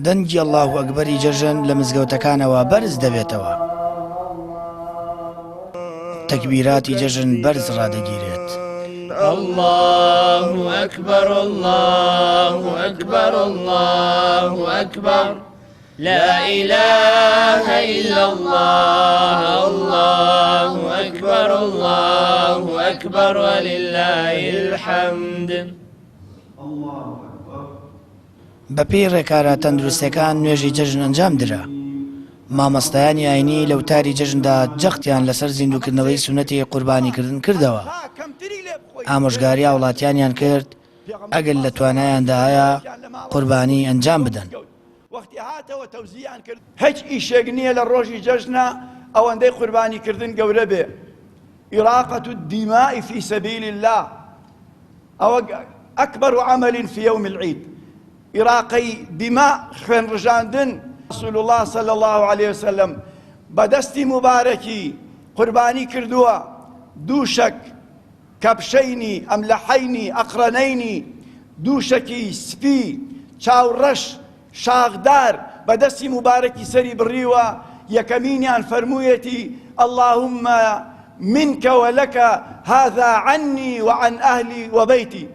دەنگی اللە اکبەری جەژن لە مزگەوتەکانەوە بەرز دەبێتەوە. تەکبیراتی جەژن بەرز ڕادەگیرێت. اللە اکبر اللە اکبر اللە اکبر لا الە الا اللە اللە اکبر اللە اکبر وللە الحمد. بەپێی ڕێکارە تەندروستیەکان نوێژی جەژن ئەنجام درا. مامۆستایانی ئاینی لە وتاری جەژندا جەختیان لەسەر زیندووکردنەوەی سوننەتی قوربانیکردن کردەوە، ئامۆژگاری هاوڵاتیانیان کرد ئەگەر لە توانایاندا هەیە قوربانی ئەنجام بدەن. هیچ ئیشێک نییە لە ڕۆژی جەژنا ئەوەندەی قوربانیکردن گەورە بێ، اراقە الدماء فی سبیل اللە، ئەوە اکبر عمل فی یوم العید، ئیراقەی دماء خوێن ڕژاندن، رسول اللە صلی اللە علیە وسلم بە دەستی موبارەکی قوربانی کردووە دوو شەک، کەبشەینی، ئەملەحەینی، ئەقرەنەینی، دوو شەکی سپی چاو ڕەش شاخدار بە دەستی موبارەکی سەری بڕیوە، یەکەمینیان فەرموویەتی، اللهم منک ولک هذا عنی وعن اهلی وبیتی،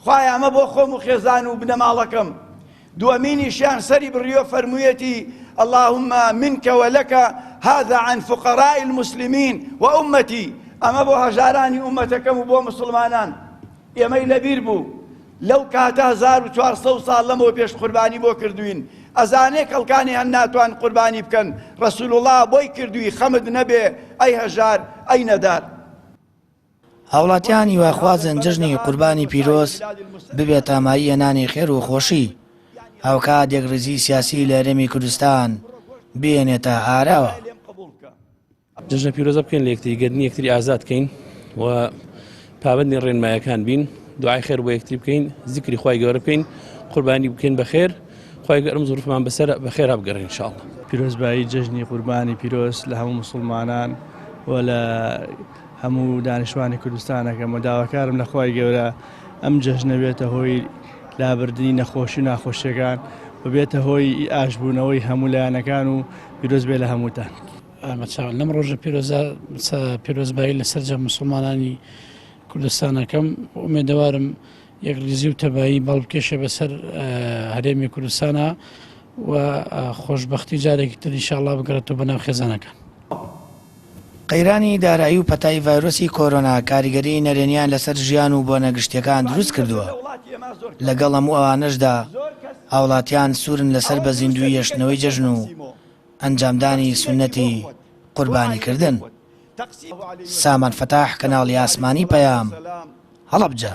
خوایە ئەمە بۆ خۆم و خێزان و بنەماڵەکەم، دووەمینیشیان سەری بڕیوە فەرموویەتی، اللهم منک ولک هذا عن فقراء المسلمین وامتی، ئەمە بۆ هەژارانی ئوممەتەکەم و بۆ موسڵمانان. ئێمەی لەبیر بوو لەو کاتە 1400 ساڵ لەمەوە پێش قوربانی بۆ کردوین ئەزانێ کەڵکانی هەن ناتوان قوربانی بکەن رسول اللە بۆی کردوی خەمت نەبێ ئەی هەژار ئەی نەدار. هاوڵاتیان هیواخوازن جەژنی قوربانی پیرۆز ببێتە ماییە نانی خێر و خۆشی، هاوکات یەکڕیزی سیاسی لە هەرێمی کوردستان بهێنێتە ئاراوە. جەژنە پیرۆزە بکەین لە یەکتری گەردنی یەکتری ئازاد کەین و پابندی ڕێنمایەکان بین دوعای خێر بۆ یەکتری بکەین زیکری خوای گەورە بکەین قوربانی بکەین بە خێر خوای گەرم زروفمان بەسەر بە خێرا بگەڕێن ان شاء الله. پیرۆزبایی جەژنی قوربانی پیرۆز لە هەموو موسڵمانان و لە هەموو دانیشتوانی کوردستان ئەکەم و داواکارم لە خوای گەورە ئەم جەژنە بێتە هۆی لابردنی نەخۆشی و ناخۆشیەکان و بێتە هۆی ئاشبوونەوەی هەموو لایەنەکان و پیرۆز بێ لە هەمووتان. بەچاو لەم ڕۆژە پیرۆزە پیرۆزبایی لە سەرجەم مسلمانانی کوردستانەکەم ئومێدەوارم یەکڕیزی و تەبایی باڵ بکێشێ بەسەر هەرێمی کوردستانە و خۆشببختی جارێکی تر ئینشاءاللە بگەڕێتەوە بەناو خێزانەکان. قەیرانی دارایی و پەتای ڤایرۆسی کۆرۆنا کاریگەریی نەرێنیان لەسەر ژیان و بۆنە گشتییەکان دروست کردووە، لەگەڵ هەموو ئەوانەشدا هاوڵاتیان سوورن لەسەر بە زیندوویی هێشتنەوەی جەژن و ئەنجامدانی سوننەتی قوربانیکردن. سامان فەتاح، کەناڵی ئاسمانی پەیام، هەڵەبجە.